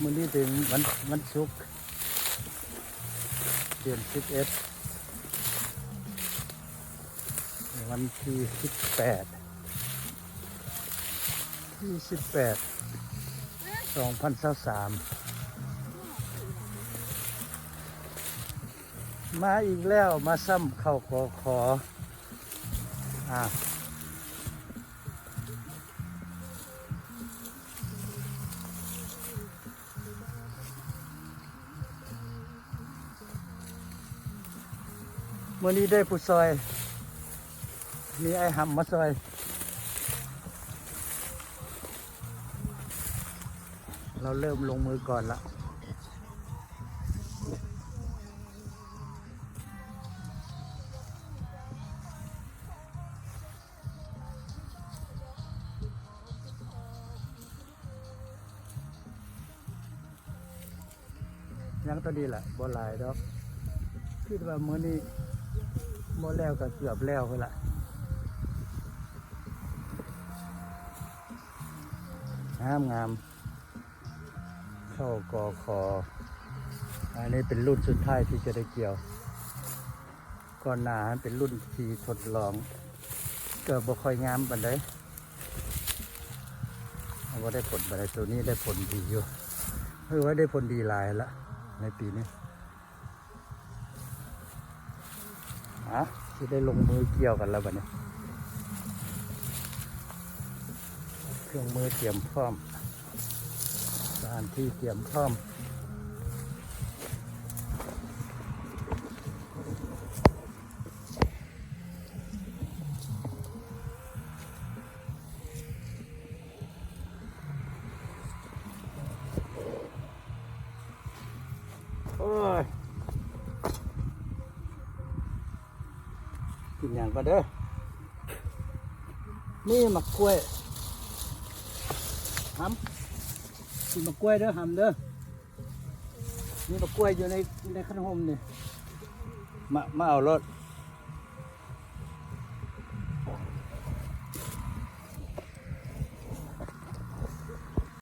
ມື້ນີ້ເປັນວັນ ວັນສຸກ ເດືອນສິບເອັດ ວັນທີສິບແປດ ທີສິບແປດ ສອງພັນຊາວສາມ ມາອີກແລ້ວ ມາຊ້ຳເຂົ້າ ກຂ ອ່າ ມື້ນີ້ໄດ້ຜູ້ຊ່ອຍ ມີອ້າຍຫຳມາຊ່ອຍ ລາວເລີ່ມລົງມືກ່ອນລະ. ຍັງຕົວນີ້ແຫຼະ ບໍ່ຫຼາຍດອກ ຄິດວ່າມື້ນີ້ບໍ່ແລ້ວກໍເກືອບແລ້ວພຸ້ນລະ ງາມໆ ເຂົ້າ ກຂ ອັນນີ້ເປັນລຸ້ນສຸດທ້າຍທີ່ຈະໄດ້ກ່ຽວ ກ່ອນໜ້າຫັ້ນເປັນລຸ້ນທີ່ທົດລອງ ກໍບໍ່ຄ່ອຍງາມປານໃດ ບໍ່ໄດ້ຜົນປານໃດ ໂຕນີ້ໄດ້ຜົນດີຢູ່ ເອີ ວ່າໄດ້ຜົນດີຫຼາຍລະໃນປີນີ້ ອາ ຊິໄດ້ລົງມືກ່ຽວກັນແລ້ວບັດນີ້ ເຄື່ອງມືຕຽມພ້ອມ ສະຖານທີ່ຕຽມພ້ອມ. ໂອ້ຍ ກິນຫຍັງກ່ອນເດີ ມີໝາກກ້ວຍ ຫຳ ກິນໝາກກ້ວຍເດີ ຫຳເດີ ມີໝາກກ້ວຍຢູ່ໃນ ໃນຄັນຮົ່ມນີ້ ມາ ມາເອົາໂລດ.